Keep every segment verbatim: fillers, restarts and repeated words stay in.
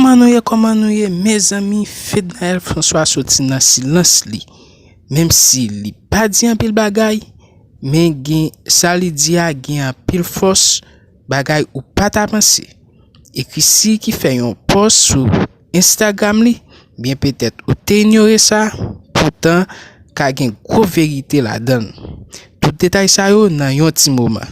Kòman nou ye, kòman nou ye, mezanmi? Fednaelle François soti nan silans li. Menm si li pa di anpil bagay, men gen sa li di a gen anpil fòs, bagay ou pa ta panse. E Chrissy ki fè yon pòs sou Instagram li, byen petèt ou te inyore sa, poutan ka gen gwo verite ladan l. Tout detay sa yo nan yon ti moman.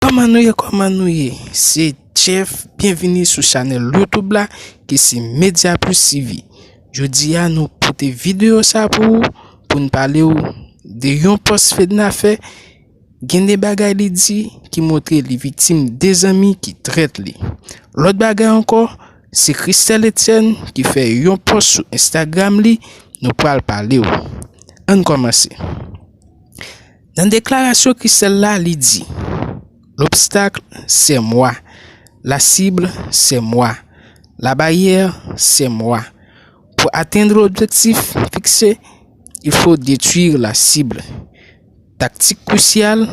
Kòman nou ye, kòman nou ye? Se Jeff, byenvini sou chanèl YouTube la, ki se Media Plus T V. Jodi a, nou pote videyo sa pou ou, pou n pale w de yon pòs Fedna fè. Gen de bagay li di ki montre li viktim de zanmi ki trèt li. Lòt bagay ankò, se Christelle Etienne ki fè yon pòs sou Instagram li, nou pral pale w. Ann kòmanse. Nan deklarasyon Christelle la, li di, l'obstacle, c'est moi. La cible, c'est moi. La barrière, c'est moi. Pour atteindre l'objectif fixé, il faut détruire la cible. Tactique cruciale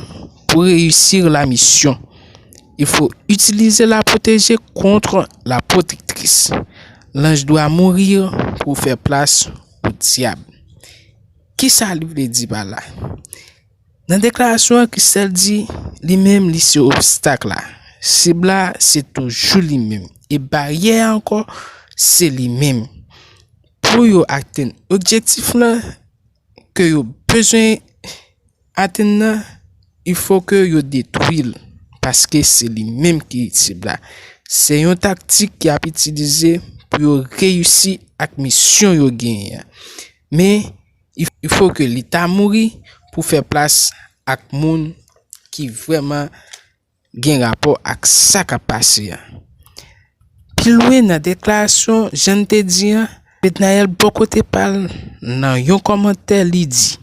pour réussir la mission. Il faut utiliser la protégée contre la protectrice. L'ange doit mourir pour faire place au diable. Kisa li vle di pa la? Nan deklarasyon an, Christelle di li menm li se obstak la. Sib la se toujou li menm. E baryè a ankò, se li menm. Pou yo atenn objektif lan ke yo bezwen atenn nan, il faut que yo detwi l, paske se li menm ki sib la. Se yon taktik y ap itilize pou yo reyisi ak misyon yo genyen an. Men, il, il faut que li ta mouri pou fè plas ak moun ki vrèman gen rapò ak sa k ap pase a. Pi lwen nan deklarasyon, jan n te di an, Fednaelle bò kote pa l, nan yon kòmantè, li di,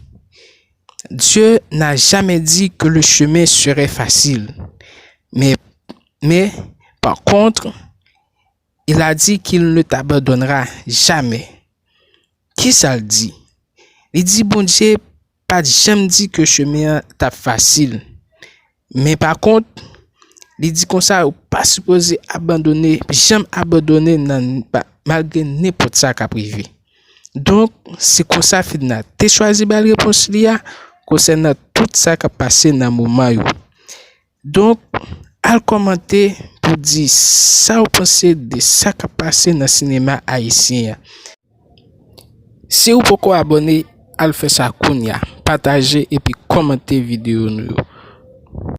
Dieu n'a jamais dit que le chemin serait facile. Mais, mais, par contre, il a dit qu'il ne t'abandonnera jamais. Kisa l di? Li di Bondye pa t janm di ke chemen an t ap fasil. Men pa kont, li di konsa, ou pa sipoze abandone, janm abandone nan, pa, malgre nenpòt sa k ap rive. Donk, se konsa Fedna te chwazi bay repons li a konsènan tout sa k ap pase nan moman yo. Donk, al kòmante pou di sa w panse de sa k ap pase nan sinema ayisyen an. Si ou poko abòne, al fè sa kounye a. Pataje epi kòmante videyo nou yo.